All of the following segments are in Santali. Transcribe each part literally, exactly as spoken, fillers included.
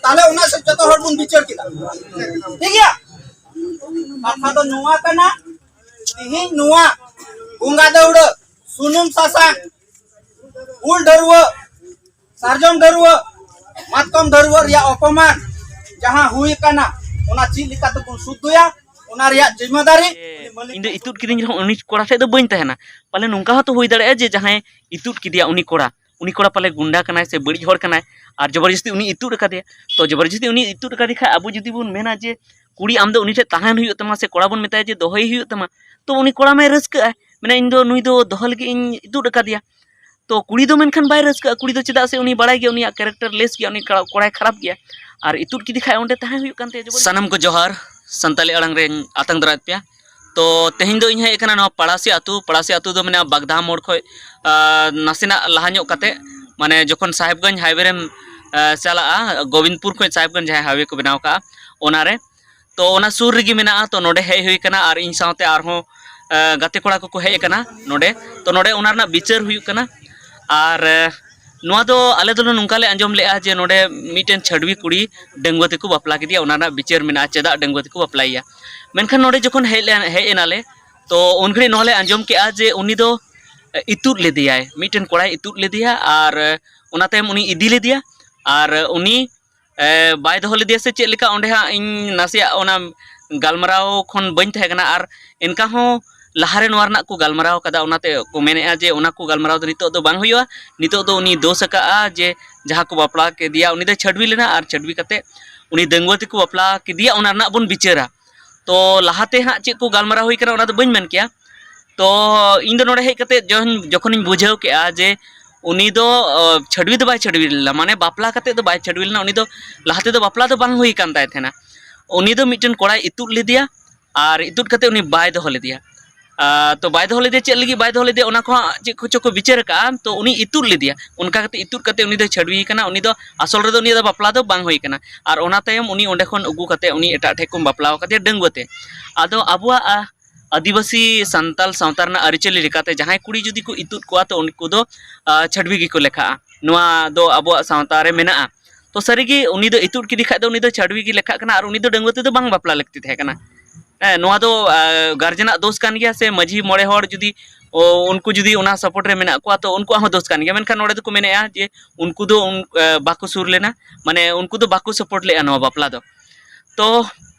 ᱛᱟᱦᱞᱮ ᱚᱱᱟ ᱥᱮᱫ ᱡᱚᱛᱚ ᱦᱚᱲ ᱵᱚᱱ ᱵᱤᱪᱟᱹᱨ ᱠᱮᱫᱟ᱾ ᱴᱷᱤᱠ ᱜᱮᱭᱟ? ᱠᱟᱛᱷᱟ ᱫᱚ ᱱᱚᱣᱟ ᱠᱟᱱᱟ, ᱛᱤᱦᱤᱧ ᱱᱚᱣᱟ ᱵᱚᱸᱜᱟ ᱫᱟᱹᱣᱲᱟᱹ, ᱥᱩᱱᱩᱢ ᱥᱟᱥᱟᱝ, ᱩᱞ ᱰᱷᱟᱹᱨᱣᱟᱹ, ᱥᱟᱨᱡᱚᱢ ᱰᱷᱟᱹᱨᱣᱟᱹ, ᱢᱟᱛᱠᱚᱢ ᱰᱷᱟᱹᱨᱣᱟᱹ ᱨᱮᱭᱟᱜ ᱚᱯᱚᱢᱟᱱ ᱡᱟᱦᱟᱸ ᱦᱩᱭ ᱟᱠᱟᱱᱟ, ᱚᱱᱟ ᱪᱮᱫ ᱞᱮᱠᱟ ᱛᱮᱵᱚᱱ ᱥᱩᱫᱷᱚᱭᱟ, ᱚᱱᱟ ᱨᱮᱭᱟᱜ ᱡᱤᱢᱢᱟᱹᱫᱟᱨᱤ ᱤᱧ ᱫᱚ ᱤᱛᱩᱫ ᱠᱤᱫᱤᱧ ᱨᱮᱦᱚᱸ ᱩᱱᱤ ᱠᱚᱲᱟ ᱴᱷᱮᱡ ᱫᱚ ᱵᱟᱹᱧ ᱛᱟᱦᱮᱱᱟ᱾ ᱯᱟᱞᱮ ᱱᱚᱝᱠᱟ ᱦᱚᱸᱛᱚ ᱦᱩᱭ ᱫᱟᱲᱮᱭᱟᱜᱼᱟ ᱡᱮ ᱡᱟᱦᱟᱸᱭ ᱤᱛᱩᱫ ᱠᱮᱫᱮᱭᱟ ᱩᱱᱤ ᱠᱚᱲᱟ, ᱩᱱᱤ ᱠᱚᱲᱟ ᱯᱟᱞᱮ ᱜᱩᱱᱰᱟ ᱠᱟᱱᱟᱭ ᱥᱮ ᱵᱟᱹᱲᱤᱡ ᱦᱚᱲ ᱠᱟᱱᱟᱭ, ᱟᱨ ᱡᱚᱵᱚᱨᱡᱚᱥᱛᱤ ᱩᱱᱤ ᱤᱛᱩᱫ ᱟᱠᱟᱫᱮᱭᱟ᱾ ᱛᱚ ᱡᱚᱵᱚᱨᱡᱚᱥᱛᱤ ᱩᱱᱤ ᱤᱛᱩᱫ ᱟᱠᱟᱫᱮ ᱠᱷᱟᱡ ᱟᱵᱚ ᱡᱩᱫᱤ ᱵᱚᱱ ᱢᱮᱱᱟ ᱡᱮ ᱠᱩᱲᱤ ᱟᱢ ᱫᱚ ᱩᱱᱤ ᱴᱷᱮᱡ ᱛᱟᱦᱮᱱ ᱦᱩᱭᱩᱜ ᱛᱟᱢᱟ ᱥᱮ ᱠᱚᱲᱟ ᱵᱚᱱ ᱢᱮᱛᱟᱭᱟ ᱡᱮ ᱫᱚᱦᱚᱭ ᱦᱩᱭᱩᱜ ᱛᱟᱢᱟ, ᱛᱚ ᱩᱱᱤ ᱠᱚᱲᱟ ᱢᱟᱭ ᱨᱟᱹᱥᱠᱟᱹᱜᱼᱟᱭ, ᱢᱮᱱᱟ ᱤᱧ ᱫᱚ ᱱᱩᱭ ᱫᱚ ᱫᱚᱦᱚ ᱞᱟᱹᱜᱤᱫ ᱤᱧ ᱤᱛᱩᱫ ᱟᱠᱟᱫᱮᱭᱟ᱾ ᱛᱚ ᱠᱩᱲᱤ ᱫᱚ ᱢᱮᱱᱠᱷᱟᱱ ᱵᱟᱭ ᱨᱟᱹᱥᱠᱟᱹᱜᱼᱟ, ᱠᱩᱲᱤ ᱫᱚ ᱪᱮᱫᱟᱜ ᱥᱮ ᱩᱱᱤ ᱵᱟᱲᱟᱭ ᱜᱮᱭᱟ ᱩᱱᱤᱭᱟᱜ ᱠᱮᱨᱮᱠᱴᱟᱨ ᱞᱮᱥ ᱜᱮᱭᱟ, ᱩᱱᱤ ᱠᱚᱲᱟ- ᱠᱚᱲᱟᱭ ᱠᱷᱟᱨᱟᱯ ᱜᱮᱭᱟ, ᱟᱨ ᱤᱛᱩᱫ ᱠᱮᱫᱮ ᱠᱷᱟᱡ ᱚᱸᱰᱮ ᱛᱟᱦᱮᱸ ᱦᱩᱭᱩᱜ ᱠᱟᱱ ᱛᱟᱭᱟ ᱡᱚᱵᱚᱨ᱾ ᱥᱟᱱᱟᱢ ᱠᱚ ᱡᱚᱦᱟᱨ, ᱥᱟᱱᱛᱟᱞᱤ ᱟᱲᱟᱝ ᱨᱮᱧ ᱟᱛᱟᱝ ᱫᱟᱨᱟᱭᱮᱫ ᱯᱮᱭᱟ᱾ ᱛᱚ ᱛᱮᱦᱮᱧ ᱫᱚ ᱤᱧ ᱦᱮᱡ ᱟᱠᱟᱱᱟ ᱱᱚᱣᱟ ᱯᱟᱲᱟᱥᱤ ᱟᱹᱛᱩ᱾ ᱯᱟᱲᱟᱥᱤ ᱟᱹᱛᱩ ᱫᱚ ᱢᱮᱱᱟᱜᱼᱟ ᱵᱟᱜᱽᱫᱷᱟ ᱢᱳᱲ ᱠᱷᱚᱡ, ᱟᱸ, ᱱᱟᱥᱮᱱᱟᱜ ᱞᱟᱦᱟ ᱧᱚᱜ ᱠᱟᱛᱮ, ᱢᱟᱱᱮ ᱡᱚᱠᱷᱚᱱ ᱥᱟᱦᱮᱵᱽᱜᱚᱸᱡᱽ ᱦᱟᱭᱣᱮ ᱨᱮᱢ, ᱟᱸ, ᱪᱟᱞᱟᱜᱼᱟ, ᱜᱳᱵᱤᱱᱫᱯᱩᱨ ᱠᱷᱚᱡ ᱥᱟᱦᱮᱵᱽᱜᱚᱸᱡᱽ ᱡᱟᱦᱟᱸ ᱦᱟᱭᱣᱮ ᱠᱚ ᱵᱮᱱᱟᱣ ᱠᱟᱜᱼᱟ, ᱚᱱᱟᱨᱮ᱾ ᱛᱚ ᱚᱱᱟ ᱥᱩᱨ ᱨᱮᱜᱮ ᱢᱮᱱᱟᱜᱼᱟ᱾ ᱛᱚ ᱱᱚᱰᱮ ᱦᱮᱡ ᱦᱩᱭ ᱠᱟᱱᱟ ᱟᱨ ᱤᱧ ᱥᱟᱶᱛᱮ ᱟᱨᱦᱚᱸ, ᱟᱸ, ᱜᱟᱛᱮ ᱠᱚᱲᱟ ᱠᱚᱠᱚ ᱦᱮᱡ ᱟᱠᱟᱱᱟ ᱱᱚᱰᱮ᱾ ᱛᱚ ᱱᱚᱰᱮ ᱚᱱᱟ ᱨᱮᱱᱟᱜ ᱵᱤᱪᱟᱹᱨ ᱦᱩᱭᱩᱜ ᱠᱟᱱᱟ᱾ ᱟᱨ, ᱟᱸ, ᱱᱚᱣᱟ ᱫᱚ ᱟᱞᱮ ᱫᱚᱞᱮ ᱱᱚᱝᱠᱟ ᱞᱮ ᱟᱸᱡᱚᱢ ᱞᱮᱜᱼᱟ ᱡᱮ ᱱᱚᱰᱮ ᱢᱤᱫᱴᱮᱱ ᱪᱷᱟᱹᱰᱣᱤ ᱠᱩᱲᱤ ᱰᱟᱺᱜᱩᱣᱟᱹ ᱛᱮᱠᱚ ᱵᱟᱯᱞᱟ ᱠᱮᱫᱮᱭᱟ, ᱚᱱᱟ ᱨᱮᱱᱟᱜ ᱵᱤᱪᱟᱹᱨ ᱢᱮᱱᱟᱜᱼᱟ, ᱪᱮᱫᱟᱜ ᱰᱟᱺᱜᱩᱣᱟᱹ ᱛᱮᱠᱚ ᱵᱟᱯᱞᱟᱭᱮᱭᱟ᱾ ᱢᱮᱱᱠᱷᱟᱱ ᱱᱚᱰᱮ ᱡᱚᱠᱷᱚᱱ ᱦᱮᱡ ᱞᱮᱱ, ᱦᱮᱡ ᱮᱱᱟᱞᱮ, ᱛᱚ ᱩᱱ ᱜᱷᱟᱹᱲᱤᱡ ᱱᱚᱣᱟ ᱞᱮ ᱟᱸᱡᱚᱢ ᱠᱮᱜᱼᱟ ᱡᱮ ᱩᱱᱤ ᱫᱚ ᱤᱛᱩᱫ ᱞᱮᱫᱮᱭᱟᱭ, ᱢᱤᱫᱴᱮᱱ ᱠᱚᱲᱟᱭ ᱤᱛᱩᱫ ᱞᱮᱫᱮᱭᱟ ᱟᱨ ᱚᱱᱟ ᱛᱟᱭᱚᱢ ᱩᱱᱤ ᱤᱫᱤ ᱞᱮᱫᱮᱭᱟ᱾ ᱟᱨ ᱩᱱᱤ, ᱮ, ᱵᱟᱭ ᱫᱚᱦᱚ ᱞᱮᱫᱮᱭᱟ ᱥᱮ ᱪᱮᱫ ᱞᱮᱠᱟ, ᱚᱸᱰᱮ ᱦᱟᱸᱜ ᱤᱧ ᱱᱟᱥᱮᱭᱟᱜ ᱚᱱᱟ ᱜᱟᱞᱢᱟᱨᱟᱣ ᱠᱷᱚᱱ ᱵᱟᱹᱧ ᱛᱟᱦᱮᱸ ᱠᱟᱱᱟ᱾ ᱟᱨ ᱮᱱᱠᱟ ᱦᱚᱸ ᱞᱟᱦᱟᱨᱮ ᱱᱚᱣᱟ ᱨᱮᱱᱟᱜ ᱠᱚ ᱜᱟᱞᱢᱟᱨᱟᱣ ᱠᱟᱫᱟ, ᱚᱱᱟᱛᱮ ᱠᱚ ᱢᱮᱱᱮᱫᱼᱟ ᱡᱮ ᱚᱱᱟ ᱠᱚ ᱜᱟᱞᱢᱟᱨᱟᱣ ᱫᱚ ᱱᱤᱛᱚᱜ ᱫᱚ ᱵᱟᱝ ᱦᱩᱭᱩᱜᱼᱟ᱾ ᱱᱤᱛᱚᱜ ᱫᱚ ᱩᱱᱤ ᱫᱳᱥ ᱟᱠᱟᱜᱼᱟ ᱡᱮ ᱡᱟᱦᱟᱸ ᱠᱚ ᱵᱟᱯᱞᱟ ᱠᱮᱫᱮᱭᱟ, ᱩᱱᱤ ᱫᱚᱭ ᱪᱷᱟᱹᱰᱣᱤ ᱞᱮᱱᱟ ᱟᱨ ᱪᱷᱟᱹᱰᱣᱤ ᱠᱟᱛᱮ ᱩᱱᱤ ᱰᱟᱺᱜᱩᱣᱟᱹ ᱛᱮᱠᱚ ᱵᱟᱯᱞᱟ ᱠᱮᱫᱮᱭᱟ, ᱚᱱᱟ ᱨᱮᱱᱟᱜ ᱵᱚᱱ ᱵᱤᱪᱟᱹᱨᱟ᱾ ᱛᱚ ᱞᱟᱦᱟᱛᱮ ᱦᱟᱸᱜ ᱪᱮᱫ ᱠᱚ ᱜᱟᱞᱢᱟᱨᱟᱣ ᱦᱩᱭ ᱠᱟᱱᱟ, ᱚᱱᱟ ᱫᱚ ᱵᱟᱹᱧ ᱢᱮᱱ ᱠᱮᱭᱟ᱾ ᱛᱚ ᱤᱧ ᱫᱚ ᱱᱚᱰᱮ ᱦᱮᱡ ᱠᱟᱛᱮ ᱡᱚᱠᱷᱚᱱ, ᱡᱚᱠᱷᱚᱱᱤᱧ ᱵᱩᱡᱷᱟᱹᱣ ᱠᱮᱜᱼᱟ ᱡᱮ ᱩᱱᱤ ᱫᱚ, ᱚ, ᱪᱷᱟᱹᱰᱣᱤ ᱫᱚ ᱵᱟᱭ ᱪᱷᱟᱹᱰᱣᱤ ᱞᱮᱱᱟ, ᱢᱟᱱᱮ ᱵᱟᱯᱞᱟ ᱠᱟᱛᱮ ᱫᱚ ᱵᱟᱭ ᱪᱷᱟᱹᱰᱣᱤ ᱞᱮᱱᱟ, ᱩᱱᱤ ᱫᱚ ᱞᱟᱦᱟ ᱛᱮᱫᱚ ᱵᱟᱯᱞᱟ ᱫᱚ ᱵᱟᱝ ᱦᱩᱭ ᱠᱟᱱ ᱛᱟᱭ ᱛᱟᱦᱮᱱᱟ᱾ ᱩᱱᱤ ᱫᱚ ᱢᱤᱫᱴᱮᱱ ᱠᱚᱲᱟᱭ ᱤᱛᱩᱫ ᱞᱮᱫᱮᱭᱟ ᱟᱨ ᱤᱛᱩᱫ ᱠᱟᱛᱮ ᱩᱱᱤ ᱵᱟᱭ ᱫᱚᱦᱚ ᱞᱮᱫᱮᱭᱟ᱾ ᱟᱨ ᱛᱚ ᱵᱟᱭ ᱫᱚᱦᱚ ᱞᱮᱫᱮᱭᱟ, ᱪᱮᱫ ᱞᱟᱹᱜᱤᱫ ᱵᱟᱭ ᱫᱚᱦᱚ ᱞᱮᱫᱮᱭᱟ, ᱚᱱᱟ ᱠᱚᱦᱚᱸ ᱪᱮᱫ ᱠᱚᱪᱚ ᱠᱚ ᱵᱤᱪᱟᱹᱨ ᱟᱠᱟᱜᱼᱟ᱾ ᱛᱚ ᱩᱱᱤ ᱤᱛᱩᱫ ᱞᱮᱫᱮᱭᱟ, ᱚᱱᱠᱟ ᱠᱟᱛᱮ ᱤᱛᱩᱫ ᱠᱟᱛᱮ ᱩᱱᱤ ᱫᱚᱭ ᱪᱷᱟᱹᱰᱣᱤ ᱠᱟᱱᱟ, ᱩᱱᱤ ᱫᱚ ᱟᱥᱚᱞ ᱨᱮᱫᱚ ᱩᱱᱤᱭᱟᱜ ᱫᱚ ᱵᱟᱯᱞᱟ ᱫᱚ ᱵᱟᱝ ᱦᱩᱭ ᱠᱟᱱᱟ᱾ ᱟᱨ ᱚᱱᱟ ᱛᱟᱭᱚᱢ ᱩᱱᱤ ᱚᱸᱰᱮ ᱠᱷᱚᱱ ᱟᱹᱜᱩ ᱠᱟᱛᱮ ᱩᱱᱤ ᱮᱴᱟᱜ ᱴᱷᱮᱡ ᱠᱚ ᱵᱟᱯᱞᱟ ᱟᱠᱟᱫᱮᱭᱟ ᱰᱟᱺᱜᱩᱣᱟᱹ ᱛᱮ᱾ ᱟᱫᱚ ᱟᱵᱚᱣᱟᱜ, ᱟ, ᱟᱹᱫᱤᱵᱟᱹᱥᱤ ᱥᱟᱱᱛᱟᱞ ᱥᱟᱶᱛᱟ ᱨᱮᱱᱟᱜ ᱟᱹᱨᱤᱪᱟᱹᱞᱤ ᱞᱮᱠᱟᱛᱮ ᱡᱟᱦᱟᱸᱭ ᱠᱩᱲᱤ ᱡᱩᱫᱤ ᱠᱚ ᱤᱛᱩᱫ ᱠᱚᱣᱟ, ᱛᱚ ᱩᱱᱠᱩ ᱫᱚ, ᱟ, ᱪᱷᱟᱹᱰᱣᱤ ᱜᱮᱠᱚ ᱞᱮᱠᱷᱟᱜᱼᱟ᱾ ᱱᱚᱣᱟ ᱫᱚ ᱟᱵᱚᱣᱟᱜ ᱥᱟᱶᱛᱟ ᱨᱮ ᱢᱮᱱᱟᱜᱼᱟ᱾ ᱛᱚ ᱥᱟᱹᱨᱤᱜᱮ ᱩᱱᱤ ᱫᱚ ᱤᱛᱩᱫ ᱠᱮᱫᱮ ᱠᱷᱟᱡ ᱫᱚ ᱩᱱᱤ ᱫᱚ ᱪᱷᱟᱹᱰᱣᱤ ᱜᱮ ᱞᱮᱠᱷᱟᱜ ᱠᱟᱱᱟ, ᱟᱨ ᱩᱱᱤ ᱫᱚ ᱰᱟᱺᱜᱩᱣᱟᱹ ᱛᱮᱫᱚ ᱵᱟᱝ ᱵᱟᱯᱞᱟ ᱞᱟᱹᱠᱛᱤ ᱛᱟᱦᱮᱸ ᱠᱟᱱᱟ᱾ ᱦᱮᱸ, ᱱᱚᱣᱟ ᱫᱚ ᱜᱟᱨᱡᱮᱱᱟᱜ ᱫᱳᱥ ᱠᱟᱱ ᱜᱮᱭᱟ, ᱥᱮ ᱢᱟᱹᱡᱷᱤ ᱢᱚᱬᱮ ᱦᱚᱲ ᱡᱩᱫᱤ ᱩᱱᱠᱩ ᱡᱩᱫᱤ ᱚᱱᱟ ᱥᱟᱯᱳᱨᱴ ᱨᱮ ᱢᱮᱱᱟᱜ ᱠᱚᱣᱟ, ᱛᱚ ᱩᱱᱠᱩᱣᱟᱜ ᱦᱚᱸ ᱫᱳᱥ ᱠᱟᱱ ᱜᱮᱭᱟ᱾ ᱢᱮᱱᱠᱷᱟᱱ ᱱᱚᱰᱮ ᱫᱚᱠᱚ ᱢᱮᱱᱮᱫᱼᱟ ᱡᱮ ᱩᱱᱠᱩ ᱫᱚ ᱵᱟᱠᱚ ᱥᱩᱨ ᱞᱮᱱᱟ, ᱢᱟᱱᱮ ᱩᱱᱠᱩ ᱫᱚ ᱵᱟᱠᱚ ᱥᱟᱯᱳᱨᱴ ᱞᱮᱫᱼᱟ ᱱᱚᱣᱟ ᱵᱟᱯᱞᱟ ᱫᱚ᱾ ᱛᱚ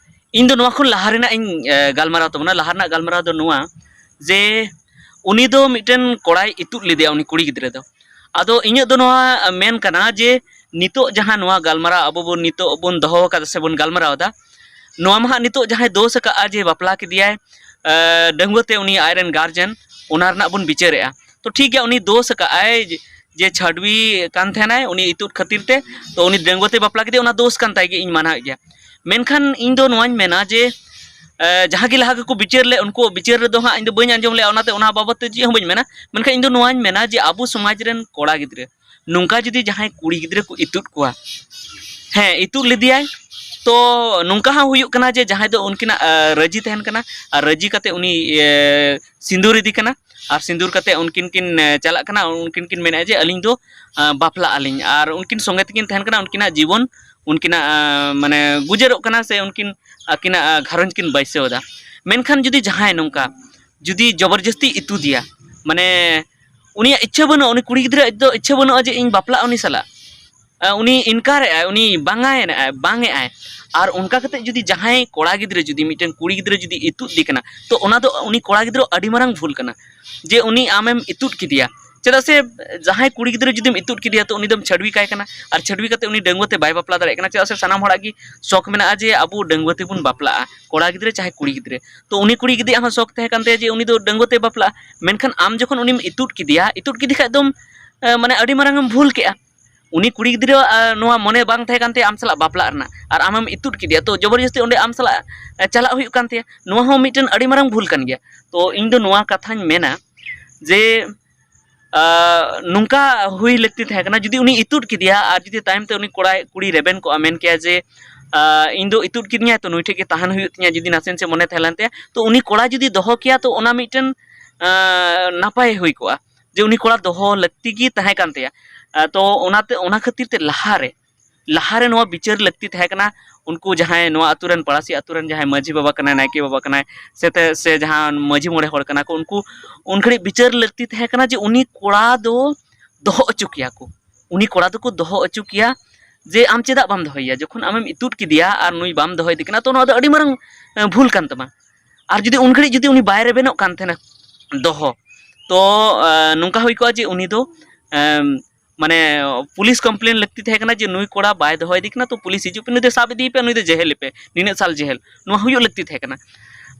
ᱤᱧ ᱫᱚ ᱱᱚᱣᱟ ᱠᱷᱚᱱ ᱞᱟᱦᱟ ᱨᱮᱱᱟᱜ ᱤᱧ ᱜᱟᱞᱢᱟᱨᱟᱣ ᱛᱟᱵᱚᱱᱟ᱾ ᱞᱟᱦᱟ ᱨᱮᱱᱟᱜ ᱜᱟᱞᱢᱟᱨᱟᱣ ᱫᱚ ᱱᱚᱣᱟ ᱡᱮ ᱩᱱᱤ ᱫᱚ ᱢᱤᱫᱴᱮᱱ ᱠᱚᱲᱟᱭ ᱤᱛᱩᱫ ᱞᱮᱫᱮᱭᱟ, ᱩᱱᱤ ᱠᱩᱲᱤ ᱜᱤᱫᱽᱨᱟᱹ ᱫᱚ᱾ ᱟᱫᱚ ᱤᱧᱟᱹᱜ ᱫᱚ ᱱᱚᱣᱟ ᱢᱮᱱ ᱠᱟᱱᱟ ᱡᱮ ᱱᱤᱛᱚᱜ ᱡᱟᱦᱟᱸ ᱱᱚᱣᱟ ᱜᱟᱞᱢᱟᱨᱟᱣ ᱟᱵᱚ ᱵᱚᱱ ᱱᱤᱛᱚᱜ ᱵᱚᱱ ᱫᱚᱦᱚ ᱟᱠᱟᱫᱟ ᱥᱮ ᱵᱚᱱ ᱜᱟᱞᱢᱟᱨᱟᱣ ᱮᱫᱟ, ᱱᱚᱣᱟ ᱢᱟ ᱦᱟᱸᱜ ᱱᱤᱛᱚᱜ ᱡᱟᱦᱟᱸᱭ ᱫᱳᱥ ᱟᱠᱟᱫᱼᱟ ᱡᱮ ᱵᱟᱯᱞᱟ ᱠᱮᱫᱮᱭᱟᱭ ᱰᱟᱺᱜᱩᱣᱟᱹ ᱛᱮ, ᱩᱱᱤ ᱟᱡᱨᱮᱱ ᱜᱟᱨᱡᱮᱱ, ᱚᱱᱟ ᱨᱮᱱᱟᱜ ᱵᱚᱱ ᱵᱤᱪᱟᱹᱨᱮᱜᱼᱟ᱾ ᱛᱚ ᱴᱷᱤᱠ ᱜᱮᱭᱟ, ᱩᱱᱤ ᱫᱳᱥ ᱟᱠᱟᱫᱼᱟᱭ ᱡᱮ ᱪᱷᱟᱹᱰᱣᱤ ᱠᱟᱱ ᱛᱟᱦᱮᱱᱟᱭ ᱩᱱᱤ ᱤᱛᱩᱫ ᱠᱷᱟᱹᱛᱤᱨ ᱛᱮ, ᱛᱚ ᱩᱱᱤ ᱰᱟᱺᱜᱩᱣᱟᱹ ᱛᱮ ᱵᱟᱯᱞᱟ ᱠᱮᱫᱮᱭᱟ, ᱚᱱᱟ ᱫᱳᱥ ᱠᱟᱱ ᱛᱟᱭ ᱜᱮ, ᱤᱧ ᱢᱟᱱᱟᱣᱮᱫ ᱜᱮᱭᱟ᱾ ᱢᱮᱱᱠᱷᱟᱱ ᱤᱧ ᱫᱚ ᱱᱚᱣᱟᱧ ᱢᱮᱱᱟ ᱡᱮ ᱡᱟᱦᱟᱸ ᱜᱮ ᱞᱟᱦᱟ ᱜᱮᱠᱚ ᱵᱤᱪᱟᱹᱨ ᱞᱮᱫ, ᱩᱱᱠᱩ ᱵᱤᱪᱟᱹᱨ ᱨᱮᱫᱚ ᱦᱟᱸᱜ ᱤᱧ ᱫᱚ ᱵᱟᱹᱧ ᱟᱸᱡᱚᱢ ᱞᱮᱫᱼᱟ, ᱚᱱᱟᱛᱮ ᱚᱱᱟ ᱵᱟᱵᱚᱫ ᱛᱮ ᱪᱮᱫ ᱦᱚᱸ ᱵᱟᱹᱧ ᱢᱮᱱᱟ᱾ ᱢᱮᱱᱠᱷᱟᱱ ᱤᱧ ᱫᱚ ᱱᱚᱣᱟᱧ ᱢᱮᱱᱟ ᱡᱮ ᱟᱵᱚ ᱥᱚᱢᱟᱡᱽ ᱨᱮᱱ ᱠᱚᱲᱟ ᱜᱤᱫᱽᱨᱟᱹ ᱱᱚᱝᱠᱟ ᱡᱩᱫᱤ ᱡᱟᱦᱟᱸᱭ ᱠᱩᱲᱤ ᱜᱤᱫᱽᱨᱟᱹ ᱠᱚ ᱤᱛᱩᱫ ᱠᱚᱣᱟ, ᱦᱮᱸ, ᱤᱛᱩᱫ ᱞᱮᱫᱮᱭᱟᱭ, ᱛᱚ ᱱᱚᱝᱠᱟ ᱦᱚᱸ ᱦᱩᱭᱩᱜ ᱠᱟᱱᱟ ᱡᱮ ᱡᱟᱦᱟᱸᱭ ᱫᱚ ᱩᱱᱠᱤᱱᱟᱜ ᱨᱟᱹᱡᱤ ᱛᱟᱦᱮᱱ ᱠᱟᱱᱟ, ᱟᱨ ᱨᱟᱹᱡᱤ ᱠᱟᱛᱮ ᱩᱱᱤ ᱥᱤᱸᱫᱩᱨ ᱤᱫᱤ ᱠᱟᱱᱟ, ᱟᱨ ᱥᱤᱸᱫᱩᱨ ᱠᱟᱛᱮ ᱩᱱᱠᱤᱱ ᱠᱤᱱ ᱪᱟᱞᱟᱜ ᱠᱟᱱᱟ, ᱩᱱᱠᱤᱱ ᱠᱤᱱ ᱢᱮᱱᱮᱫᱼᱟ ᱡᱮ ᱟᱹᱞᱤᱧ ᱫᱚ ᱵᱟᱯᱞᱟᱜ ᱟᱹᱞᱤᱧ, ᱟᱨ ᱩᱱᱠᱤᱱ ᱥᱚᱸᱜᱮ ᱛᱮᱠᱤᱱ ᱛᱟᱦᱮᱱ ᱠᱟᱱᱟ, ᱩᱱᱠᱤᱱᱟᱜ ᱡᱤᱵᱚᱱ ᱩᱱᱠᱤᱱᱟᱜ ᱢᱟᱱᱮ ᱜᱩᱡᱟᱹᱨᱚᱜ ᱠᱟᱱᱟ, ᱥᱮ ᱩᱱᱠᱤᱱ ᱟᱹᱠᱤᱱᱟᱜ ᱜᱷᱟᱨᱚᱸᱡᱽ ᱠᱤᱱ ᱵᱟᱹᱭᱥᱟᱹᱣ ᱮᱫᱟ᱾ ᱢᱮᱱᱠᱷᱟᱱ ᱡᱩᱫᱤ ᱡᱟᱦᱟᱸᱭ ᱱᱚᱝᱠᱟ ᱡᱩᱫᱤ ᱡᱚᱵᱚᱨᱡᱚᱥᱛᱤ ᱤᱛᱩᱫᱮᱭᱟ, ᱢᱟᱱᱮ ᱩᱱᱤᱭᱟᱜ ᱤᱪᱪᱷᱟᱹ ᱵᱟᱹᱱᱩᱜᱼᱟ, ᱩᱱᱤ ᱠᱩᱲᱤ ᱜᱤᱫᱽᱨᱟᱹ ᱟᱡ ᱫᱚ ᱤᱪᱪᱷᱟᱹ ᱵᱟᱹᱱᱩᱜᱼᱟ ᱡᱮ ᱤᱧ ᱵᱟᱯᱞᱟᱜ ᱩᱱᱤ ᱥᱟᱞᱟᱜ, ᱩᱱᱤ ᱤᱱᱠᱟᱨᱮᱜᱼᱟᱭ, ᱩᱱᱤ ᱵᱟᱝᱟᱭᱮᱱᱟᱭ, ᱵᱟᱝᱮᱜᱼᱟᱭ᱾ ᱟᱨ ᱚᱱᱠᱟ ᱠᱟᱛᱮ ᱡᱩᱫᱤ ᱡᱟᱦᱟᱸᱭ ᱠᱚᱲᱟ ᱜᱤᱫᱽᱨᱟᱹ ᱡᱩᱫᱤ ᱢᱤᱫᱴᱮᱱ ᱠᱩᱲᱤ ᱜᱤᱫᱽᱨᱟᱹ ᱡᱩᱫᱤ ᱤᱛᱩᱫ ᱫᱮ ᱠᱟᱱᱟ, ᱛᱚ ᱚᱱᱟ ᱫᱚ ᱩᱱᱤ ᱠᱚᱲᱟ ᱜᱤᱫᱽᱨᱟᱹ ᱟᱹᱰᱤ ᱢᱟᱨᱟᱝ ᱵᱷᱩᱞ ᱠᱟᱱᱟ, ᱡᱮ ᱩᱱᱤ ᱟᱢᱮᱢ ᱤᱛᱩᱫ ᱠᱮᱫᱮᱭᱟ᱾ ᱪᱮᱫᱟᱜ ᱥᱮ ᱡᱟᱦᱟᱸᱭ ᱠᱩᱲᱤ ᱜᱤᱫᱽᱨᱟᱹ ᱡᱩᱫᱤᱢ ᱤᱛᱩᱫ ᱠᱮᱫᱮᱭᱟ, ᱛᱚ ᱩᱱᱤ ᱫᱚᱢ ᱪᱷᱟᱹᱰᱣᱤ ᱠᱟᱭ ᱠᱟᱱᱟ, ᱟᱨ ᱪᱷᱟᱹᱰᱣᱤ ᱠᱟᱛᱮ ᱩᱱᱤ ᱰᱟᱺᱜᱩᱣᱟᱹ ᱛᱮ ᱵᱟᱭ ᱵᱟᱯᱞᱟ ᱫᱟᱲᱮᱭᱟᱜ ᱠᱟᱱᱟ᱾ ᱪᱮᱫᱟᱜ ᱥᱮ ᱥᱟᱱᱟᱢ ᱦᱚᱲᱟᱜ ᱜᱮ ᱥᱚᱠ ᱢᱮᱱᱟᱜᱼᱟ ᱡᱮ ᱟᱵᱚ ᱰᱟᱺᱜᱩᱣᱟᱹ ᱛᱮᱵᱚᱱ ᱵᱟᱯᱞᱟᱜᱼᱟ, ᱠᱚᱲᱟ ᱜᱤᱫᱽᱨᱟᱹ ᱪᱟᱦᱮ ᱠᱩᱲᱤ ᱜᱤᱫᱽᱨᱟᱹ᱾ ᱛᱚ ᱩᱱᱤ ᱠᱩᱲᱤ ᱜᱤᱫᱽᱨᱟᱹ ᱦᱚᱸ ᱥᱚᱠ ᱛᱟᱦᱮᱸ ᱠᱟᱱ ᱛᱟᱭᱟ ᱡᱮ ᱩᱱᱤ ᱫᱚ ᱰᱟᱺᱜᱩᱣᱟᱹ ᱛᱮ ᱵᱟᱯᱞᱟᱜᱼᱟ᱾ ᱢᱮᱱᱠᱷᱟᱱ ᱟᱢ ᱡᱚᱠᱷᱚᱱ ᱩᱱᱤᱢ ᱤᱛᱩᱫ ᱠᱮᱫᱮᱭᱟ, ᱤᱛᱩᱫ ᱠᱮᱫᱮ ᱠᱷᱟᱡ ᱫᱚᱢ ᱢᱟᱱᱮ ᱟᱹᱰᱤ ᱢᱟᱨᱟᱝ ᱮᱢ ᱵᱷᱩᱞ ᱠᱮᱜᱼᱟ᱾ ᱩᱱᱤ ᱠᱩᱲᱤ ᱜᱤᱫᱽᱨᱟᱹ ᱱᱚᱣᱟ ᱢᱚᱱᱮ ᱵᱟᱝ ᱛᱟᱦᱮᱸ ᱠᱟᱱ ᱛᱟᱭᱟ ᱟᱢ ᱥᱟᱞᱟᱜ ᱵᱟᱯᱞᱟᱜ ᱨᱮᱱᱟᱜ, ᱟᱨ ᱟᱢᱮᱢ ᱤᱛᱩᱫ ᱠᱮᱫᱮᱭᱟ, ᱛᱚ ᱡᱚᱵᱚᱨᱡᱚᱥᱛᱤ ᱚᱸᱰᱮ ᱟᱢ ᱥᱟᱞᱟᱜ ᱪᱟᱞᱟᱜ ᱦᱩᱭᱩᱜ ᱠᱟᱱ ᱛᱟᱭᱟ᱾ ᱱᱚᱣᱟ ᱦᱚᱸ ᱢᱤᱫᱴᱮᱱ ᱟᱹᱰᱤ ᱢᱟᱨᱟᱝ ᱵᱷᱩᱞ ᱠᱟᱱ ᱜᱮᱭᱟ᱾ ᱛᱚ ᱤᱧ ᱫᱚ ᱱᱚᱣᱟ ᱠᱟᱛᱷᱟᱧ ᱢᱮᱱᱟ ᱡᱮ ᱱᱚᱝᱠᱟ ᱦᱩᱭ ᱞᱟᱹᱠᱛᱤ ᱛᱟᱦᱮᱸ ᱠᱟᱱᱟ, ᱡᱩᱫᱤ ᱩᱱᱤ ᱤᱛᱩᱫ ᱠᱮᱫᱮᱭᱟ ᱟᱨ ᱡᱩᱫᱤ ᱛᱟᱭᱚᱢ ᱛᱮ ᱩᱱᱤ ᱠᱚᱲᱟᱭ ᱠᱩᱲᱤ ᱨᱮᱵᱮᱱ ᱠᱚᱜᱼᱟ, ᱢᱮᱱ ᱠᱮᱭᱟ ᱡᱮ ᱤᱧ ᱫᱚ ᱤᱛᱩᱫ ᱠᱤᱫᱤᱧᱟᱭ, ᱛᱚ ᱱᱩᱭ ᱴᱷᱮᱡ ᱜᱮ ᱛᱟᱦᱮᱱ ᱦᱩᱭᱩᱜ ᱛᱤᱧᱟ, ᱡᱩᱫᱤ ᱱᱟᱥᱮ ᱱᱟᱥᱮ ᱢᱚᱱᱮ ᱛᱟᱦᱮᱸ ᱞᱮᱱ ᱛᱟᱭᱟ, ᱛᱚ ᱩᱱᱤ ᱠᱚᱲᱟ ᱡᱩᱫᱤ ᱫᱚᱦᱚ ᱠᱮᱭᱟ, ᱛᱚ ᱚᱱᱟ ᱢᱤᱫᱴᱮᱱ ᱱᱟᱯᱟᱭ ᱦᱩᱭ ᱠᱚᱜᱼᱟ, ᱡᱮ ᱩᱱᱤ ᱠᱚᱲᱟ ᱫᱚᱦᱚ ᱞᱟᱹᱠᱛᱤ ᱜᱮ ᱛᱟᱦᱮᱸ ᱠᱟᱱ ᱛᱟᱭᱟ᱾ ᱛᱚ ᱚᱱᱟᱛᱮ, ᱚᱱᱟ ᱠᱷᱟᱹᱛᱤᱨ ᱛᱮ ᱞᱟᱦᱟᱨᱮ ᱞᱟᱦᱟᱨᱮ ᱱᱚᱣᱟ ᱵᱤᱪᱟᱹᱨ ᱞᱟᱹᱠᱛᱤ ᱛᱟᱦᱮᱸ ᱠᱟᱱᱟ᱾ ᱩᱱᱠᱩ ᱡᱟᱦᱟᱸᱭ ᱱᱚᱣᱟ ᱟᱛᱳ ᱨᱮᱱ, ᱯᱟᱲᱟᱥᱤ ᱟᱛᱳ ᱨᱮᱱ ᱡᱟᱦᱟᱸᱭ ᱢᱟᱹᱡᱷᱤ ᱵᱟᱵᱟ ᱠᱟᱱᱟᱭ, ᱱᱟᱭᱠᱮ ᱵᱟᱵᱟ ᱠᱟᱱᱟᱭ, ᱥᱮ ᱛᱮ-, ᱥᱮ ᱡᱟᱦᱟᱸ ᱢᱟᱹᱡᱷᱤ ᱢᱚᱬᱮ ᱦᱚᱲ ᱠᱟᱱᱟ ᱠᱚ, ᱩᱱᱠᱩ ᱩᱱ ᱜᱷᱟᱹᱲᱤᱡ ᱵᱤᱪᱟᱹᱨ ᱞᱟᱹᱠᱛᱤ ᱛᱟᱦᱮᱸ ᱠᱟᱱᱟ ᱡᱮ ᱩᱱᱤ ᱠᱚᱲᱟ ᱫᱚ ᱫᱚᱦᱚ ᱦᱚᱪᱚ ᱠᱮᱭᱟ ᱠᱚ, ᱩᱱᱤ ᱠᱚᱲᱟ ᱫᱚᱠᱚ ᱫᱚᱦᱚ ᱦᱚᱪᱚ ᱠᱮᱭᱟ᱾ ᱡᱮ ᱟᱢ ᱪᱮᱫᱟᱜ ᱵᱟᱢ ᱫᱚᱦᱚᱭᱮᱭᱟ? ᱡᱚᱠᱷᱚᱱ ᱟᱢᱮᱢ ᱤᱛᱩᱫ ᱠᱮᱫᱮᱭᱟ ᱟᱨ ᱱᱩᱭ ᱵᱟᱢ ᱫᱚᱦᱚᱭᱮᱫᱮ ᱠᱟᱱᱟ, ᱛᱚ ᱱᱚᱣᱟ ᱫᱚ ᱟᱹᱰᱤ ᱢᱟᱨᱟᱝ, ᱮ, ᱵᱷᱩᱞ ᱠᱟᱱ ᱛᱟᱢᱟ᱾ ᱟᱨ ᱡᱩᱫᱤ ᱩᱱ ᱜᱷᱟᱹᱲᱤᱡ ᱡᱩᱫᱤ ᱩᱱᱤ ᱵᱟᱭ ᱨᱮᱵᱮᱱᱚᱜ ᱠᱟᱱ ᱛᱟᱦᱮᱱᱟ ᱫᱚᱦᱚ, ᱛᱚ, ᱮ, ᱱᱚᱝᱠᱟ ᱦᱩᱭ ᱠᱚᱜᱼᱟ ᱡᱮ ᱩᱱᱤ ᱫᱚ, ᱮᱢ, ᱢᱟᱱᱮ, ᱯᱩᱞᱤᱥ ᱠᱚᱢᱯᱞᱮᱱ ᱞᱟᱹᱠᱛᱤ ᱛᱟᱦᱮᱸ ᱠᱟᱱᱟ ᱡᱮ ᱱᱩᱭ ᱠᱚᱲᱟ ᱵᱟᱭ ᱫᱚᱦᱚᱭᱮᱫᱮ ᱠᱟᱱᱟ, ᱛᱚ ᱯᱩᱞᱤᱥ ᱦᱤᱡᱩᱜ ᱯᱮ, ᱱᱩᱭ ᱫᱚ ᱥᱟᱵ ᱤᱫᱤᱭᱮ ᱯᱮ, ᱱᱩᱭ ᱫᱚ ᱡᱮᱦᱮᱞ ᱯᱮ, ᱱᱤᱱᱟᱹᱜ ᱥᱟᱞ ᱡᱮᱦᱮᱞ᱾ ᱱᱚᱣᱟ ᱦᱩᱭᱩᱜ ᱞᱟᱹᱠᱛᱤ ᱛᱟᱦᱮᱸ ᱠᱟᱱᱟ᱾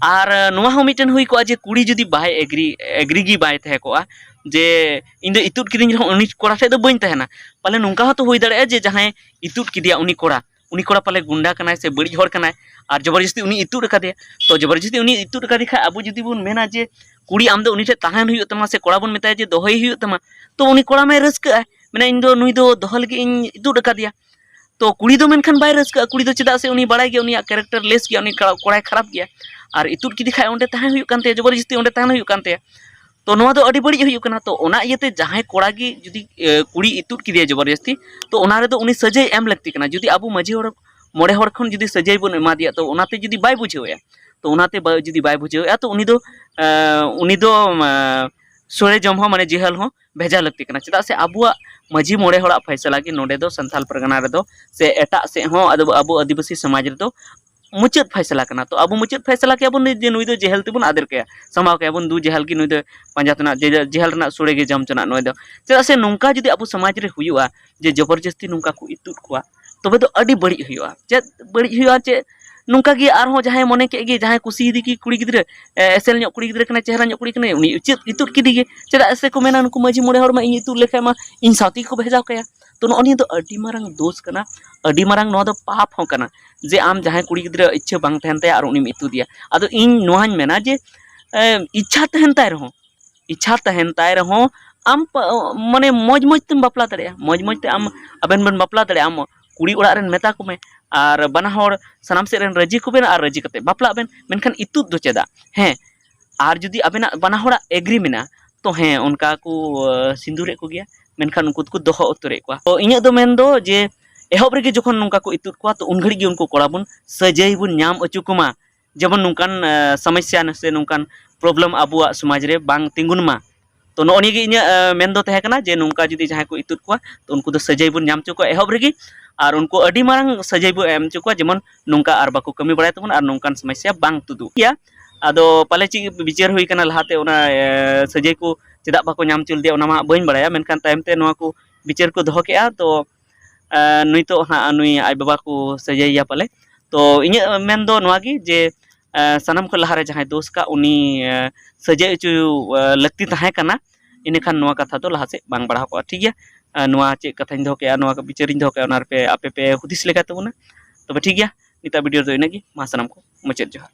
ᱟᱨ, ᱮ, ᱱᱚᱣᱟ ᱦᱚᱸ ᱢᱤᱫᱴᱮᱱ ᱦᱩᱭ ᱠᱚᱜᱼᱟ ᱡᱮ ᱠᱩᱲᱤ ᱡᱩᱫᱤ ᱵᱟᱭ ᱮᱜᱽᱨᱤ, ᱮᱜᱽᱨᱤ ᱜᱮ ᱵᱟᱭ ᱛᱟᱦᱮᱸ ᱠᱚᱜᱼᱟ ᱡᱮ ᱤᱧ ᱫᱚ ᱤᱛᱩᱫ ᱠᱤᱫᱤᱧ ᱨᱮᱦᱚᱸ ᱩᱱᱤ ᱠᱚᱲᱟ ᱴᱷᱮᱡ ᱫᱚ ᱵᱟᱹᱧ ᱛᱟᱦᱮᱱᱟ, ᱯᱟᱞᱮ ᱱᱚᱝᱠᱟ ᱦᱚᱸᱛᱚ ᱦᱩᱭ ᱫᱟᱲᱮᱭᱟᱜᱼᱟ ᱡᱮ ᱡᱟᱦᱟᱸᱭ ᱤᱛᱩᱫ ᱠᱮᱫᱮᱭᱟ ᱩᱱᱤ ᱠᱚᱲᱟ, ᱩᱱᱤ ᱠᱚᱲᱟ ᱯᱟᱞᱮ ᱜᱩᱱᱰᱟ ᱠᱟᱱᱟᱭ ᱥᱮ ᱵᱟᱹᱲᱤᱡ ᱦᱚᱲ ᱠᱟᱱᱟᱭ, ᱟᱨ ᱡᱚᱵᱚᱨᱡᱚᱥᱛᱤ ᱩᱱᱤ ᱤᱛᱩᱫ ᱟᱠᱟᱫᱮᱭᱟ᱾ ᱛᱚ ᱡᱚᱵᱚᱨᱡᱚᱥᱛᱤ ᱩᱱᱤ ᱤᱛᱩᱫ ᱟᱠᱟᱫᱮ ᱠᱷᱟᱡ ᱟᱵᱚ ᱡᱩᱫᱤ ᱵᱚᱱ ᱢᱮᱱᱟ ᱡᱮ ᱠᱩᱲᱤ ᱟᱢ ᱫᱚ ᱩᱱᱤ ᱴᱷᱮᱡ ᱛᱟᱦᱮᱱ ᱦᱩᱭᱩᱜ ᱛᱟᱢᱟ ᱥᱮ ᱠᱚᱲᱟ ᱵᱚᱱ ᱢᱮᱛᱟᱭᱟ ᱡᱮ ᱫᱚᱦᱚᱭ ᱦᱩᱭᱩᱜ ᱛᱟᱢᱟ, ᱛᱚ ᱩᱱᱤ ᱠᱚᱲᱟ ᱢᱟᱭ ᱨᱟᱹᱥᱠᱟᱹᱜᱼᱟᱭ, ᱢᱮᱱᱟ ᱤᱧ ᱫᱚ ᱱᱩᱭ ᱫᱚ ᱫᱚᱦᱚ ᱞᱟᱹᱜᱤᱫ ᱤᱧ ᱤᱛᱩᱫ ᱟᱠᱟᱫᱮᱭᱟ᱾ ᱛᱚ ᱠᱩᱲᱤ ᱫᱚ ᱢᱮᱱᱠᱷᱟᱱ ᱵᱟᱭ ᱨᱟᱹᱥᱠᱟᱹᱜᱼᱟ, ᱠᱩᱲᱤ ᱫᱚ ᱪᱮᱫᱟᱜ ᱥᱮ ᱩᱱᱤ ᱵᱟᱲᱟᱭ ᱜᱮᱭᱟ ᱩᱱᱤᱭᱟᱜ ᱠᱮᱨᱮᱠᱴᱟᱨ ᱞᱮᱥ ᱜᱮᱭᱟ, ᱩᱱᱤ ᱠᱚᱲᱟ, ᱠᱚᱲᱟᱭ ᱠᱷᱟᱨᱟᱯ ᱜᱮᱭᱟ, ᱟᱨ ᱤᱛᱩᱫ ᱠᱮᱫᱮ ᱠᱷᱟᱡ ᱚᱸᱰᱮ ᱛᱟᱦᱮᱸ ᱦᱩᱭᱩᱜ ᱠᱟᱱ ᱛᱟᱭᱟ, ᱡᱚᱵᱚᱨᱡᱚᱥᱛᱤ ᱚᱸᱰᱮ ᱛᱟᱦᱮᱱ ᱦᱩᱭᱩᱜ ᱠᱟᱱ ᱛᱟᱭᱟ᱾ ᱛᱚ ᱱᱚᱣᱟ ᱫᱚ ᱟᱹᱰᱤ ᱵᱟᱹᱲᱤᱡ ᱦᱩᱭᱩᱜ ᱠᱟᱱᱟ᱾ ᱛᱚ ᱚᱱᱟ ᱤᱭᱟᱹᱛᱮ ᱡᱟᱦᱟᱸᱭ ᱠᱚᱲᱟ ᱜᱮ ᱡᱩᱫᱤ, ᱮ, ᱠᱩᱲᱤ ᱤᱛᱩᱫ ᱠᱮᱫᱮᱭᱟ ᱡᱚᱵᱚᱨᱡᱚᱥᱛᱤ, ᱛᱚ ᱚᱱᱟ ᱨᱮᱫᱚ ᱩᱱᱤ ᱥᱟᱹᱡᱟᱹᱭ ᱮᱢ ᱞᱟᱹᱠᱛᱤ ᱠᱟᱱᱟ᱾ ᱡᱩᱫᱤ ᱟᱵᱚ ᱢᱟᱹᱡᱷᱤ ᱦᱚᱲ, ᱢᱚᱬᱮ ᱦᱚᱲ ᱠᱷᱚᱱ ᱡᱩᱫᱤ ᱥᱟᱹᱡᱟᱹᱭ ᱵᱚᱱ ᱮᱢᱟ ᱫᱮᱭᱟ, ᱛᱚ ᱚᱱᱟᱛᱮ ᱡᱩᱫᱤ ᱵᱟᱭ ᱵᱩᱡᱷᱟᱹᱣᱮᱫᱼᱟ, ᱛᱚ ᱚᱱᱟᱛᱮ ᱵᱟ-, ᱡᱩᱫᱤ ᱵᱟᱭ ᱵᱩᱡᱷᱟᱹᱣᱮᱫᱼᱟ, ᱛᱚ ᱩᱱᱤ ᱫᱚ, ᱮ, ᱩᱱᱤ ᱫᱚ, ᱮ, ᱥᱳᱲᱮ ᱡᱚᱢ ᱦᱚᱸ, ᱢᱟᱱᱮ ᱡᱮᱦᱮᱞ ᱦᱚᱸ ᱵᱷᱮᱡᱟ ᱞᱟᱹᱠᱛᱤ ᱠᱟᱱᱟ᱾ ᱪᱮᱫᱟᱜ ᱥᱮ ᱟᱵᱚᱣᱟᱜ ᱢᱟᱹᱡᱷᱤ ᱢᱚᱬᱮ ᱦᱚᱲᱟᱜ ᱯᱷᱟᱭᱥᱟᱞᱟ ᱜᱮ ᱱᱚᱰᱮ ᱫᱚ ᱥᱟᱱᱛᱟᱞ ᱯᱟᱨᱜᱟᱱᱟ ᱨᱮᱫᱚ ᱥᱮ ᱮᱴᱟᱜ ᱥᱮᱫ ᱦᱚᱸ ᱟᱫᱚ ᱟᱵᱚ ᱟᱹᱫᱤᱵᱟᱹᱥᱤ ᱥᱚᱢᱟᱡᱽ ᱨᱮᱫᱚ ᱢᱩᱪᱟᱹᱫ ᱯᱷᱟᱭᱥᱟᱞᱟ ᱠᱟᱱᱟ᱾ ᱛᱚ ᱟᱵᱚ ᱢᱩᱪᱟᱹᱫ ᱯᱷᱟᱭᱥᱟᱞᱟ ᱠᱮᱭᱟ ᱵᱚᱱ ᱡᱮ ᱱᱩᱭ ᱫᱚ ᱡᱮᱦᱮᱞ ᱛᱮᱵᱚᱱ ᱟᱫᱮᱨ ᱠᱟᱭᱟ, ᱥᱟᱢᱟᱣ ᱠᱟᱭᱟ ᱵᱚᱱ, ᱫᱩ ᱡᱮᱦᱮᱞ ᱜᱮ ᱱᱩᱭ ᱫᱚ ᱯᱟᱸᱡᱟ ᱛᱮᱱᱟᱜ, ᱡᱮ-, ᱡᱮᱦᱮᱞ ᱨᱮᱱᱟᱜ ᱥᱳᱲᱮ ᱜᱮ ᱡᱚᱢ ᱪᱚᱱᱟᱜ ᱱᱩᱭ ᱫᱚ᱾ ᱪᱮᱫᱟᱜ ᱥᱮ ᱱᱚᱝᱠᱟ ᱡᱩᱫᱤ ᱟᱵᱚ ᱥᱚᱢᱟᱡᱽ ᱨᱮ ᱦᱩᱭᱩᱜᱼᱟ ᱡᱮ ᱡᱚᱵᱚᱨᱡᱚᱥᱛᱤ ᱱᱚᱝᱠᱟ ᱠᱚ ᱤᱛᱩᱫ ᱠᱚᱣᱟ, ᱛᱚᱵᱮ ᱫᱚ ᱟᱹᱰᱤ ᱵᱟᱹᱲᱤᱡ ᱦᱩᱭᱩᱜᱼᱟ᱾ ᱪᱮᱫ ᱵᱟᱹᱲᱤᱡ ᱦᱩᱭᱩᱜᱼᱟ? ᱪᱮᱫ ᱱᱚᱝᱠᱟ ᱜᱮ ᱟᱨᱦᱚᱸ ᱡᱟᱦᱟᱸᱭ ᱢᱚᱱᱮ ᱠᱮᱫ ᱜᱮ, ᱡᱟᱦᱟᱸᱭ ᱠᱩᱥᱤᱭᱟᱫᱮ ᱜᱮ ᱠᱩᱲᱤ ᱜᱤᱫᱽᱨᱟᱹ, ᱮ, ᱮᱥᱮᱞ ᱧᱚᱜ ᱠᱩᱲᱤ ᱜᱤᱫᱽᱨᱟᱹ ᱠᱟᱱᱟᱭ, ᱪᱮᱦᱨᱟ ᱧᱚᱜ ᱠᱩᱲᱤ ᱠᱟᱱᱟᱭ, ᱩᱱᱤ ᱤᱪᱟᱹᱫ ᱤᱛᱩᱫ ᱠᱮᱫᱮ ᱜᱮ᱾ ᱪᱮᱫᱟᱜ ᱥᱮ ᱠᱚ ᱢᱮᱱᱟ ᱱᱩᱠᱩ ᱢᱟᱹᱡᱷᱤ ᱢᱚᱬᱮ ᱦᱚᱲ ᱢᱟ ᱤᱧ ᱤᱛᱩᱫ ᱞᱮᱠᱷᱟᱡ ᱢᱟ ᱤᱧ ᱥᱟᱶ ᱛᱮᱜᱮ ᱠᱚ ᱵᱷᱮᱡᱟᱣ ᱠᱟᱭᱟ᱾ ᱛᱚ ᱱᱚᱜᱼᱚ ᱱᱤᱭᱟᱹ ᱫᱚ ᱟᱹᱰᱤ ᱢᱟᱨᱟᱝ ᱫᱳᱥ ᱠᱟᱱᱟ, ᱟᱹᱰᱤ ᱢᱟᱨᱟᱝ ᱱᱚᱣᱟ ᱫᱚ ᱯᱟᱯ ᱦᱚᱸ ᱠᱟᱱᱟ ᱡᱮ ᱟᱢ ᱡᱟᱦᱟᱸᱭ ᱠᱩᱲᱤ ᱜᱤᱫᱽᱨᱟᱹ ᱤᱪᱪᱷᱟᱹ ᱵᱟᱝ ᱛᱟᱦᱮᱱ ᱛᱟᱭᱟ ᱟᱨ ᱩᱱᱤᱢ ᱤᱛᱩᱫᱮᱭᱟ᱾ ᱟᱫᱚ ᱤᱧ ᱱᱚᱣᱟᱧ ᱢᱮᱱᱟ ᱡᱮ, ᱮ, ᱤᱪᱪᱷᱟ ᱛᱟᱦᱮᱱ ᱛᱟᱭ ᱨᱮᱦᱚᱸ, ᱤᱪᱪᱷᱟ ᱛᱟᱦᱮᱱ ᱛᱟᱭ ᱨᱮᱦᱚᱸ ᱟᱢ ᱯᱟ-, ᱢᱟᱱᱮ ᱢᱚᱡᱽ ᱢᱚᱡᱽ ᱛᱮᱢ ᱵᱟᱯᱞᱟ ᱫᱟᱲᱮᱭᱟᱜᱼᱟ, ᱢᱚᱡᱽ ᱢᱚᱡᱽ ᱛᱮ ᱟᱢ, ᱟᱵᱮᱱ ᱵᱮᱱ ᱵᱟᱯᱞᱟ ᱫᱟᱲᱮᱭᱟᱜᱼᱟ᱾ ᱟᱢ ᱠᱩᱲᱤ ᱚᱲᱟᱜ ᱨᱮᱱ ᱢᱮᱛᱟ ᱠᱚᱢᱮ ᱟᱨ ᱵᱟᱱᱟ ᱦᱚᱲ ᱥᱟᱱᱟᱢ ᱥᱮᱫ ᱨᱮᱱ ᱨᱟᱹᱡᱤ ᱠᱚᱵᱮᱱ ᱟᱨ ᱨᱟᱹᱡᱤ ᱠᱟᱛᱮ ᱵᱟᱯᱞᱟᱜ ᱵᱮᱱ, ᱢᱮᱱᱠᱷᱟᱱ ᱤᱛᱩᱫ ᱫᱚ ᱪᱮᱫᱟᱜ? ᱦᱮᱸ, ᱟᱨ ᱡᱩᱫᱤ ᱟᱵᱮᱱᱟᱜ ᱵᱟᱱᱟ ᱦᱚᱲᱟᱜ ᱮᱜᱽᱨᱤ ᱢᱮᱱᱟᱜᱼᱟ, ᱛᱚ ᱦᱮᱸ, ᱚᱱᱠᱟ ᱠᱚ, ᱟ, ᱥᱤᱸᱫᱩᱨᱮᱫ ᱠᱚᱜᱮᱭᱟ, ᱢᱮᱱᱠᱷᱟᱱ ᱩᱱᱠᱩ ᱫᱚᱠᱚ ᱫᱚᱦᱚ ᱩᱛᱟᱹᱨᱮᱫ ᱠᱚᱣᱟ᱾ ᱛᱚ ᱤᱧᱟᱹᱜ ᱫᱚ ᱢᱮᱱ ᱫᱚ ᱡᱮ ᱮᱦᱚᱵ ᱨᱮᱜᱮ ᱡᱚᱠᱷᱚᱱ ᱱᱚᱝᱠᱟ ᱠᱚ ᱤᱛᱩᱫ ᱠᱚᱣᱟ, ᱛᱚ ᱩᱱ ᱜᱷᱟᱹᱲᱤᱡ ᱜᱮ ᱩᱱᱠᱩ ᱠᱚᱲᱟ ᱵᱚᱱ ᱥᱟᱹᱡᱟᱹᱭ ᱵᱚᱱ ᱧᱟᱢ ᱦᱚᱪᱚ ᱠᱚᱢᱟ, ᱡᱮᱢᱚᱱ ᱱᱚᱝᱠᱟᱱ ᱥᱚᱢᱚᱥᱥᱟ ᱥᱮ ᱱᱚᱝᱠᱟᱱ ᱯᱨᱚᱵᱞᱮᱢ ᱟᱵᱚᱣᱟᱜ ᱥᱚᱢᱟᱡᱽ ᱨᱮ ᱵᱟᱝ ᱛᱤᱸᱜᱩᱱ ᱢᱟ᱾ ᱛᱚ ᱱᱚᱜᱼᱚ ᱱᱤᱭᱟᱹ ᱜᱮ ᱤᱧᱟᱹᱜ ᱢᱮᱱ ᱫᱚ ᱛᱟᱦᱮᱸ ᱠᱟᱱᱟ, ᱡᱮ ᱱᱚᱝᱠᱟ ᱡᱩᱫᱤ ᱡᱟᱦᱟᱸᱭ ᱠᱚ ᱤᱛᱩᱫ ᱠᱚᱣᱟ, ᱛᱚ ᱩᱱᱠᱩ ᱫᱚ ᱥᱟᱹᱡᱟᱹᱭ ᱵᱚᱱ ᱧᱟᱢ ᱦᱚᱪᱚ ᱠᱚᱣᱟ ᱮᱦᱚᱵ ᱨᱮᱜᱮ, ᱟᱨ ᱩᱱᱠᱩ ᱟᱹᱰᱤ ᱢᱟᱨᱟᱝ ᱥᱟᱹᱡᱟᱹᱭ ᱵᱚᱱ ᱮᱢ ᱦᱚᱪᱚ ᱠᱚᱣᱟ, ᱡᱮᱢᱚᱱ ᱱᱚᱝᱠᱟ ᱟᱨ ᱵᱟᱠᱚ ᱠᱟᱹᱢᱤ ᱵᱟᱲᱟᱭ ᱛᱟᱵᱚᱱ ᱟᱨ ᱱᱚᱝᱠᱟᱱ ᱥᱚᱢᱚᱥᱥᱟ ᱵᱟᱝ ᱛᱩᱫᱩᱜ ᱜᱮᱭᱟ᱾ ᱟᱫᱚ ᱯᱟᱞᱮ ᱪᱮᱫ ᱵᱤᱪᱟᱹᱨ ᱦᱩᱭ ᱠᱟᱱᱟ ᱞᱟᱦᱟᱛᱮ, ᱚᱱᱟ ᱥᱟᱹᱡᱟᱹᱭ ᱠᱚ ᱪᱮᱫᱟᱜ ᱵᱟᱠᱚ ᱧᱟᱢ ᱦᱚᱪᱚ ᱞᱮᱫᱮᱭᱟ, ᱚᱱᱟ ᱢᱟ ᱦᱟᱸᱜ ᱵᱟᱹᱧ ᱵᱟᱲᱟᱭᱟ, ᱢᱮᱱᱠᱷᱟᱱ ᱛᱟᱭᱚᱢ ᱛᱮ ᱱᱚᱣᱟ ᱠᱚ ᱵᱤᱪᱟᱹᱨ ᱠᱚ ᱫᱚᱦᱚ ᱠᱮᱜᱼᱟ᱾ ᱛᱚ ᱱᱤᱛᱚᱜ ᱦᱟᱸᱜ ᱱᱩᱭ ᱟᱡ ᱵᱟᱵᱟ ᱠᱚ ᱥᱟᱹᱡᱟᱹᱭᱮᱭᱟ ᱯᱟᱞᱮ᱾ ᱛᱚ ᱤᱧᱟᱹᱜ ᱢᱮᱱ ᱫᱚ ᱱᱚᱣᱟ ᱜᱮ, ᱡᱮ ᱥᱟᱱᱟᱢ ᱠᱷᱚᱱ ᱞᱟᱦᱟᱨᱮ ᱡᱟᱦᱟᱸᱭ ᱫᱳᱥ ᱠᱟᱜ, ᱩᱱᱤ ᱥᱟᱹᱡᱟᱹᱭ ᱦᱚᱪᱚ ᱞᱟᱹᱠᱛᱤ ᱛᱟᱦᱮᱸ ᱠᱟᱱᱟ᱾ ᱤᱱᱟᱹᱠᱷᱟᱱ ᱱᱚᱣᱟ ᱠᱟᱛᱷᱟ ᱫᱚ ᱞᱟᱦᱟ ᱥᱮᱫ ᱵᱟᱝ ᱵᱟᱲᱦᱟᱣ ᱠᱚᱜᱼᱟ᱾ ᱴᱷᱤᱠ ᱜᱮᱭᱟ, ᱱᱚᱣᱟ ᱪᱮᱫ ᱠᱟᱛᱷᱟᱧ ᱫᱚᱦᱚ ᱠᱮᱜᱼᱟ, ᱱᱚᱣᱟ ᱵᱤᱪᱟᱹᱨᱤᱧ ᱫᱚᱦᱚ ᱠᱮᱜᱼᱟ, ᱚᱱᱟ ᱨᱮᱯᱮ ᱟᱯᱮ ᱯᱮ ᱦᱩᱫᱤᱥ ᱞᱮᱠᱟ ᱛᱟᱵᱚᱱᱟ᱾ ᱛᱚᱵᱮ ᱴᱷᱤᱠ ᱜᱮᱭᱟ, ᱱᱤᱛᱟᱜ ᱵᱷᱤᱰᱤᱭᱳ ᱫᱚ ᱤᱱᱟᱹᱜ ᱜᱮ᱾ ᱢᱟ ᱥᱟᱱᱟᱢ ᱠᱚ ᱢᱩᱪᱟᱹᱫ ᱡᱚᱦᱟᱨ᱾